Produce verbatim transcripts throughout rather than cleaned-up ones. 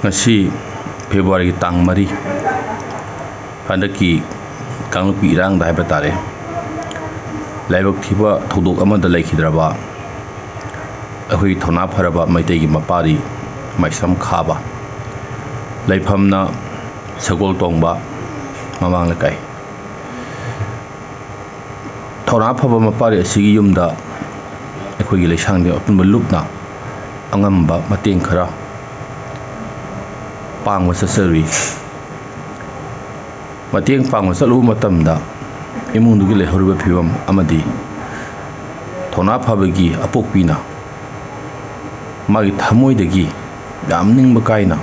ꯉꯁꯤ ꯐꯦꯕ꯭ꯔꯨꯋꯥꯔꯤꯒꯤ ꯇꯥꯡ ꯃꯔꯤ, ꯍꯟꯗꯛꯀꯤ ꯀꯥꯡꯂꯨꯞꯀꯤ ꯏꯔꯥꯡꯗ ꯍꯥꯏꯕ ꯇꯥꯔꯦ, ꯂꯥꯏꯕꯛ ꯊꯤꯕ ꯊꯧꯗꯣꯛ ꯑꯃꯗ ꯂꯩꯈꯤꯗ꯭ꯔꯕ ꯑꯩꯈꯣꯏꯒꯤ ꯊꯧꯅꯥ ꯐꯔꯕ ꯃꯩꯇꯩꯒꯤ ꯃꯄꯥꯔꯤ ꯃꯥꯏꯁꯝ ꯈꯥꯕ, ꯂꯩꯐꯝꯅ ꯁꯒꯣꯜ ꯇꯣꯡꯕ ꯃꯃꯥꯡ ꯂꯩꯀꯥꯏ꯫ ꯊꯧꯅꯥ ꯐꯕ ꯃꯄꯥꯔꯤ ꯑꯁꯤꯒꯤ ꯌꯨꯝꯗ ꯑꯩꯈꯣꯏꯒꯤ ꯂꯩꯁꯥꯡꯊꯦꯝ ꯑꯄꯨꯟꯕ ꯂꯨꯞꯅ ꯑꯉꯝꯕ ꯃꯇꯦꯡ ꯈꯔ ꯄꯥꯡꯕ ꯆꯠꯆꯔꯨꯏ꯫ ꯃꯇꯦꯡ ꯄꯥꯡꯕ ꯆꯠꯂꯨꯕ ꯃꯇꯝꯗ ꯏꯃꯨꯡꯗꯨꯒꯤ ꯂꯩꯍꯧꯔꯤꯕ ꯐꯤꯕꯝ ꯑꯃꯗꯤ ꯊꯧꯅꯥ ꯐꯕꯒꯤ ꯑꯄꯣꯛꯄꯤꯅ ꯃꯥꯒꯤ ꯊꯃꯣꯏꯗꯒꯤ ꯌꯥꯝ ꯅꯤꯡꯕ ꯀꯥꯏꯅ,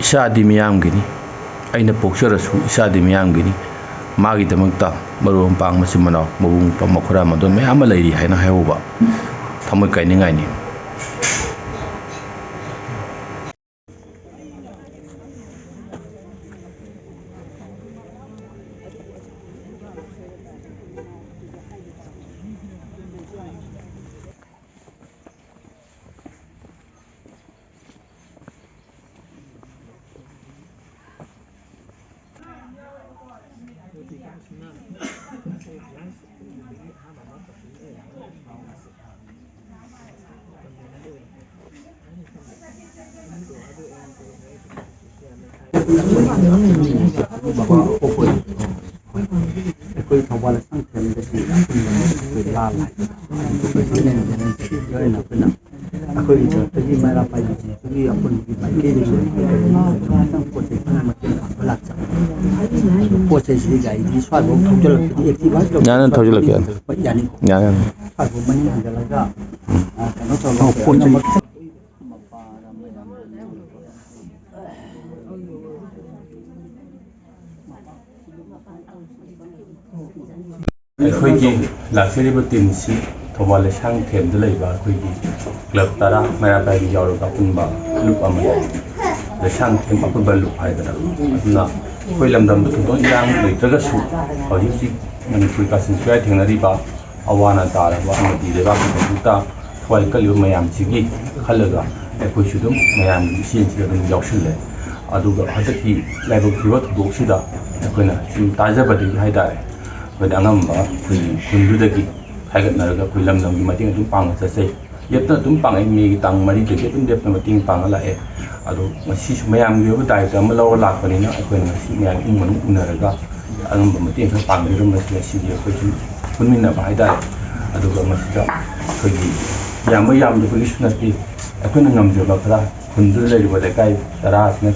"ꯏꯆꯥꯗꯤ ꯃꯤꯌꯥꯝꯒꯤꯅꯤ, ꯑꯩꯅ ꯄꯣꯛꯆꯔꯁꯨ ꯏꯆꯥꯗꯤ ꯃꯤꯌꯥꯝꯒꯤꯅꯤ, ꯃꯥꯒꯤꯗꯃꯛꯇ ꯃꯔꯨꯞ ꯃꯄꯥꯡ ꯃꯆꯤꯟ ꯃꯅꯥꯎ ꯃꯕꯨꯡ ꯃꯧꯄ꯭ꯋꯥ ꯃꯈꯨꯔꯥ ꯃꯗꯣꯟ ꯃꯌꯥꯝ ꯑꯃ ꯂꯩꯔꯤ" ꯍꯥꯏꯅ ꯍꯥꯏꯍꯧꯕ ꯊꯃꯣꯏ ꯀꯥꯏꯅꯤꯡꯉꯥꯏꯅꯤ꯫ ꯑꯩꯈꯣꯏ ꯊꯧꯕꯥꯜ ꯂꯩꯁꯥꯡꯊꯦꯝꯗꯒꯤ ꯑꯄꯨꯟꯕ ꯑꯩꯈꯣꯏ ꯂꯥꯜ ꯍꯥꯏꯕ ꯑꯩꯈꯣꯏꯒꯤ ꯖꯒꯠꯇꯒꯤ ꯃꯩꯔꯥ ꯄꯥꯏꯕꯤꯁꯤꯡ ꯑꯗꯨꯒꯤ ꯑꯄꯨꯟꯕꯒꯤ ꯃꯥꯏꯀꯩꯗꯒꯤ ꯑꯩꯈꯣꯏ ꯈꯤꯇꯪ ꯄꯣꯠ ꯆꯩ ꯈꯔ ꯃꯇꯦꯡ ꯄꯥꯡꯕ ꯂꯥꯛꯆꯕꯅꯤ꯫ ꯑꯗꯨ ꯄꯣꯠ ꯆꯩꯁꯤꯗꯤ ꯒꯥꯔꯤꯗꯤ ꯁ꯭ꯋꯥꯏꯐꯥꯎ ꯊꯧꯖꯤꯜꯂꯛꯄꯗꯤ Activa ꯌꯥꯅꯤ, ꯊꯧꯖꯤꯜꯂꯛꯀꯦ, ꯌꯥꯅꯤ꯫ ꯌꯥꯅꯤ, ꯌꯥꯅꯤ꯫ ꯁ꯭ꯋꯥꯏꯐꯥꯎ ꯃꯅꯤꯡ ꯍꯟꯖꯤꯜꯂꯒ, ꯎꯝ꯫ ꯑ, ꯀꯩꯅꯣ ꯇꯧꯔꯒ ꯑꯣ, ꯄꯣꯠ ꯆꯩ꯫ ꯄꯨꯝꯅꯃꯛ ꯑꯩꯈꯣꯏꯒꯤ ꯂꯥꯛꯆꯔꯤꯕ ꯇꯤꯝꯁꯤ ꯊꯧꯕꯥꯜ ꯂꯩꯁꯥꯡꯊꯦꯝꯗ ꯂꯩꯕ ꯑꯩꯈꯣꯏꯒꯤ ꯀ꯭ꯂꯕ ꯇꯔꯥ ꯃꯩꯔꯥ ꯄꯥꯏꯕꯤ ꯌꯥꯎꯔꯒ ꯑꯄꯨꯟꯕ ꯂꯨꯞ ꯑꯃ ꯂꯩ꯫ ꯂꯩꯁꯥꯡꯊꯦꯝ ꯑꯄꯨꯟꯕ ꯂꯨꯞ ꯍꯥꯏꯗꯅ꯫ ꯑꯗꯨꯅ ꯑꯩꯈꯣꯏ ꯂꯝꯗꯝꯗ ꯊꯣꯏꯗꯣꯛ ꯏꯔꯥꯡ ꯂꯩꯇ꯭ꯔꯒꯁꯨ ꯍꯧꯖꯤꯛ ꯍꯧꯖꯤꯛ ꯃꯅꯤꯄꯨꯔ ꯀꯥꯆꯤꯟ ꯀꯣꯌꯥ ꯊꯦꯡꯅꯔꯤꯕ ꯑꯋꯥ ꯑꯅꯥ ꯇꯥꯔꯕ ꯑꯃꯗꯤ ꯂꯩꯕꯥꯛꯀꯤ ꯊꯧꯗꯣꯛꯇ ꯊꯋꯥꯏ ꯀꯜꯂꯤꯕ ꯃꯌꯥꯝꯁꯤꯒꯤ ꯈꯜꯂꯒ ꯑꯩꯈꯣꯏꯁꯨ ꯑꯗꯨꯝ ꯃꯌꯥꯝꯒꯤ ꯏꯆꯦꯟꯁꯤꯗ ꯑꯗꯨꯝ ꯌꯥꯎꯁꯤꯜꯂꯦ꯫ ꯑꯗꯨꯒ ꯍꯟꯗꯛꯀꯤ ꯂꯥꯏꯕꯛ ꯊꯤꯕ ꯊꯧꯗꯣꯛꯁꯤꯗ ꯑꯩꯈꯣꯏꯅ ꯁꯨꯝ ꯇꯥꯖꯕꯗꯒꯤ ꯍꯥꯏꯇꯥꯔꯦ, ꯑꯩꯈꯣꯏꯅ ꯑꯉꯝꯕ ꯑꯩꯈꯣꯏꯒꯤ ꯈꯨꯟꯗꯨꯗꯒꯤ ꯍꯥꯏꯒꯠꯅꯔꯒ ꯑꯩꯈꯣꯏ ꯂꯝ ꯂꯝꯒꯤ ꯃꯇꯦꯡ ꯑꯗꯨꯝ ꯄꯥꯡꯅ ꯆꯠꯆꯩ꯫ ꯂꯦꯞꯇꯅ ꯑꯗꯨꯝ ꯄꯥꯡꯉꯛꯏ, ꯃꯦꯒꯤ ꯇꯥꯡ ꯃꯔꯤꯗꯒꯤ ꯑꯗꯨꯝ ꯂꯦꯞꯇꯅ ꯃꯇꯦꯡ ꯄꯥꯡꯉ ꯂꯥꯛꯑꯦ꯫ ꯑꯗꯣ ꯉꯁꯤꯁꯨ ꯃꯌꯥꯝꯒꯤ ꯑꯣꯏꯕ ꯗꯥꯏꯇ ꯑꯃ ꯂꯧꯔ ꯂꯥꯛꯄꯅꯤꯅ ꯑꯩꯈꯣꯏꯅ ꯉꯁꯤ ꯃꯌꯥꯝ ꯏꯃꯨꯡ ꯃꯅꯨꯡ ꯎꯅꯔꯒ ꯑꯉꯝꯕ ꯃꯇꯦꯡ ꯈꯔ ꯄꯥꯡꯕꯤꯔꯝꯕꯁꯦ ꯁꯤꯒꯤ ꯑꯩꯈꯣꯏ ꯁꯨꯝ ꯄꯨꯟꯃꯤꯟꯅꯕ ꯍꯥꯏꯇꯥꯔꯦ꯫ ꯑꯗꯨꯒ ꯃꯁꯤꯗ ꯑꯩꯈꯣꯏꯒꯤ ꯌꯥꯝꯕ ꯌꯥꯝꯗꯕꯒꯤꯁꯨ ꯅꯠꯇꯦ, ꯑꯩꯈꯣꯏꯅ ꯉꯝꯖꯕ ꯈꯔ ꯈꯨꯟꯗꯨꯗ ꯂꯩꯔꯤꯕ ꯂꯩꯀꯥꯏ ꯇꯔꯥꯁꯤꯅ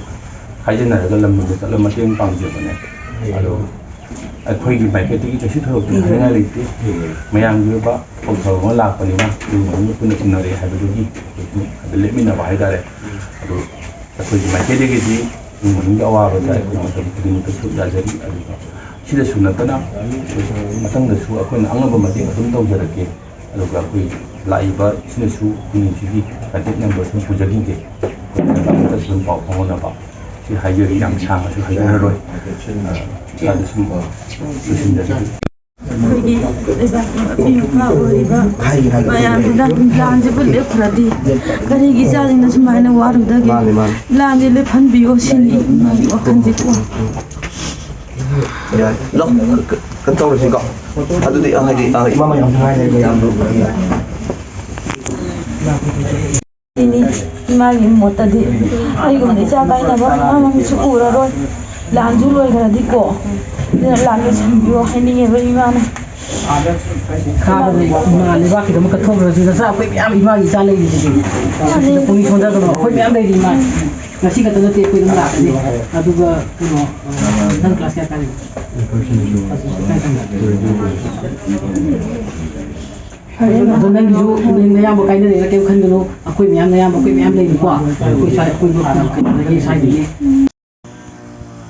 ꯈꯥꯏꯖꯤꯟꯅꯔꯒ ꯂꯝꯗꯝꯗ ꯆꯠꯂꯒ ꯃꯇꯦꯡ ꯄꯥꯡꯖꯕꯅꯦ꯫ ꯑꯗꯣ ꯑꯩꯈꯣꯏꯒꯤ ꯃꯥꯏꯀꯩꯗꯒꯤ ꯀꯩꯁꯨ ꯊꯣꯏꯗꯣꯛꯄ ꯍꯥꯏꯅꯤꯡꯉꯥꯏ ꯂꯩꯇꯦ꯫ ꯃꯌꯥꯝꯒꯤ ꯑꯣꯏꯕ ꯄꯥꯎꯊꯕꯛ ꯑꯃ ꯂꯥꯛꯄꯅꯤꯅ ꯏꯃꯨꯡ ꯃꯅꯨꯡ ꯄꯨꯟꯅ ꯎꯅꯔꯦ ꯍꯥꯏꯕꯗꯨꯒꯤ ꯑꯩꯈꯣꯏ ꯁꯨꯝ ꯑꯗ ꯂꯦꯞꯃꯤꯟꯅꯕ ꯍꯥꯏꯇꯥꯔꯦ꯫ ꯑꯗꯣ ꯑꯩꯈꯣꯏꯒꯤ ꯃꯥꯏꯀꯩꯗꯒꯤꯗꯤ ꯏꯃꯨꯡ ꯃꯅꯨꯡꯒꯤ ꯑꯋꯥꯕꯗ ꯑꯩꯈꯣꯏ ꯃꯇꯝ ꯈꯨꯗꯤꯡꯃꯛꯇ ꯁꯔꯨꯛ ꯌꯥꯖꯔꯤ꯫ ꯑꯗꯨꯒ ꯁꯤꯗꯁꯨ ꯅꯠꯇꯅ ꯃꯊꯪꯗꯁꯨ ꯑꯩꯈꯣꯏꯅ ꯑꯉꯝꯕ ꯃꯇꯦꯡ ꯑꯗꯨꯝ ꯇꯧꯖꯔꯛꯀꯦ꯫ ꯑꯗꯨꯒ ꯑꯩꯈꯣꯏ ꯂꯥꯛꯏꯕ ꯏꯆꯤꯟ ꯏꯅꯥꯎꯁꯨ ꯈꯨꯗꯤꯡꯁꯤꯒꯤ ꯀꯟꯇꯦꯛ ꯅꯝꯕꯔ ꯁꯨꯝ ꯄꯨꯖꯈꯤꯒꯦ꯫ ꯑꯩꯈꯣꯏ ꯑꯃꯨꯛꯇꯁꯨ ꯑꯗꯨꯝ ꯄꯥꯎ ꯐꯥꯎꯅꯅꯕ ꯁꯤ ꯍꯥꯏꯖꯔꯤ꯫ ꯌꯥꯝ ꯁꯥꯡꯅꯁꯨ ꯍꯥꯏꯖꯔꯔꯣꯏ꯫ ꯑ, ꯏꯁꯥꯗ ꯁꯨꯝ ꯂꯣꯏꯁꯤꯟꯖꯔꯒꯦ꯫ ꯑꯩꯈꯣꯏꯒꯤ ꯂꯩꯕꯥꯛꯀꯤ ꯑꯄꯤꯛ ꯑꯄꯥ ꯑꯣꯏꯔꯤꯕ ꯃꯌꯥꯝꯁꯤꯅ ꯂꯥꯟꯁꯤꯕꯨ ꯂꯦꯞꯈ꯭ꯔꯗꯤ ꯀꯔꯤꯒꯤ ꯏꯆꯥꯁꯤꯡꯅ ꯁꯨꯃꯥꯏꯅ ꯋꯥꯔꯨꯗꯒꯦ? ꯃꯥꯅꯦ, ꯃꯥꯅꯦ꯫ ꯂꯥꯟꯁꯦ ꯂꯦꯞꯍꯟꯕꯤꯌꯣ ꯁꯤꯅꯤ ꯏꯃꯥꯒꯤ ꯋꯥꯈꯜꯁꯦꯀꯣ꯫ ꯌꯥꯏ꯫ ꯂꯧ, ꯀ-, ꯀꯩꯅꯣ ꯇꯧꯔꯁꯤꯀꯣ꯫ ꯑꯗꯨꯗꯤ, ꯑ, ꯍꯥꯏꯗꯤ, ꯑ, ꯏꯃꯥ ꯃꯌꯥꯝꯁꯨ ꯉꯥꯏꯔꯦ, ꯃꯌꯥꯝꯗꯣ꯫ ꯁꯤꯅꯤ ꯏꯃꯥꯒꯤ ꯃꯣꯠꯇꯗꯤ꯫ ꯑꯩꯒꯨꯝꯕ ꯏꯆꯥ ꯀꯥꯏꯅꯕ ꯑꯃꯃꯝꯁꯨ ꯎꯔꯔꯣꯏ꯫ ꯂꯥꯟꯁꯨ ꯂꯣꯏꯈ꯭ꯔꯗꯤꯀꯣ꯫ ꯑꯗꯨꯅ ꯂꯥꯟ ꯂꯣꯏꯁꯤꯟꯕꯤꯌꯣ ꯍꯥꯏꯅꯤꯡꯉꯦꯕ ꯏꯃꯥꯅ꯫ ꯈꯥꯕꯗ ꯏꯃꯥ ꯂꯩꯕꯥꯛꯀꯤꯗꯃꯛ ꯀꯠꯊꯣꯛꯈ꯭ꯔꯁꯨ ꯅꯆꯥ ꯑꯩꯈꯣꯏ ꯃꯌꯥꯝ ꯏꯃꯥꯒꯤ ꯏꯆꯥ ꯂꯩꯔꯤꯁꯤꯗꯤ꯫ ꯃꯥꯅꯦ꯫ ꯁꯤꯗ ꯄꯨꯛꯅꯤꯡ ꯁꯣꯟꯊꯒꯅꯨ꯫ ꯑꯩꯈꯣꯏ ꯃꯌꯥꯝ ꯂꯩꯔꯤ ꯏꯃꯥ꯫ ꯉꯁꯤ ꯈꯛꯇ ꯅꯠꯇꯦ ꯑꯩꯈꯣꯏ ꯑꯗꯨꯝ ꯂꯥꯛꯀꯅꯤ꯫ ꯑꯗꯨꯒ ꯀꯩꯅꯣ, ꯅꯪ ꯀ꯭ꯂꯥꯁ ꯀꯌꯥ ꯀꯥꯔꯤꯅꯣ? ꯐꯔꯦ, ꯑꯗꯣ ꯅꯪꯒꯤꯁꯨ ꯅꯪ ꯅꯌꯥꯝꯕ ꯀꯥꯏꯅꯔꯦꯅ ꯀꯩꯝ ꯈꯟꯒꯅꯨ꯫ ꯑꯩꯈꯣꯏ ꯃꯌꯥꯝ ꯅꯌꯥꯝꯕ ꯑꯩꯈꯣꯏ ꯃꯌꯥꯝ ꯂꯩꯔꯤꯀꯣ꯫ ꯑꯩꯈꯣꯏ ꯁ꯭ꯋꯥꯏ ꯑꯀꯣꯏꯕ ꯈꯨꯟ ꯈꯨꯟꯗꯒꯤ ꯁ꯭ꯋꯥꯏꯗꯒꯤ꯫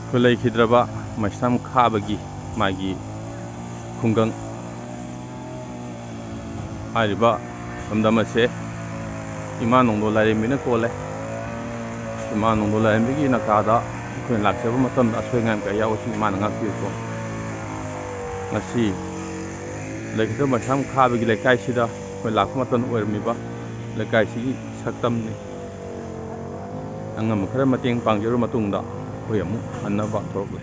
ꯑꯩꯈꯣꯏ ꯂꯩꯈꯤꯗ꯭ꯔꯕ ꯃꯩꯁꯅꯥꯝ ꯈꯥꯕꯒꯤ ꯃꯥꯒꯤ ꯈꯨꯡꯒꯪ ꯍꯥꯏꯔꯤꯕ ꯂꯝꯗꯝ ꯑꯁꯦ ꯏꯃꯥ ꯅꯣꯡꯗꯣꯜ ꯂꯥꯏꯔꯦꯝꯕꯤꯅ ꯀꯣꯜꯂꯦ꯫ ꯏꯃꯥ ꯅꯣꯡꯗꯣꯜ ꯂꯥꯏꯔꯦꯝꯕꯤꯒꯤ ꯅꯀꯥꯗ ꯑꯩꯈꯣꯏꯅ ꯂꯥꯛꯆꯕ ꯃꯇꯝꯗ ꯑꯁꯣꯏ ꯑꯉꯥꯝ ꯀꯌꯥ ꯌꯥꯎꯕꯁꯨ ꯏꯃꯥꯅ ꯉꯥꯛꯄꯤꯌꯨꯀꯣ꯫ ꯉꯁꯤ ꯂꯩꯈꯤꯗ꯭ꯔꯕ ꯃꯩꯁꯅꯥꯝ ꯈꯥꯕꯒꯤ ꯂꯩꯀꯥꯏꯁꯤꯗ ꯑꯩꯈꯣꯏ ꯂꯥꯛꯄ ꯃꯇꯝꯗ ꯑꯣꯏꯔꯝꯃꯤꯕ ꯂꯩꯀꯥꯏꯁꯤꯒꯤ ꯁꯛꯇꯝꯅꯤ꯫ ꯑꯉꯝꯕ ꯈꯔ ꯃꯇꯦꯡ ꯄꯥꯡꯖꯔꯨ ꯃꯇꯨꯡꯗ ꯑꯩꯈꯣꯏ ꯑꯃꯨꯛ ꯍꯟꯅꯕ ꯊꯣꯔꯛꯂꯦ꯫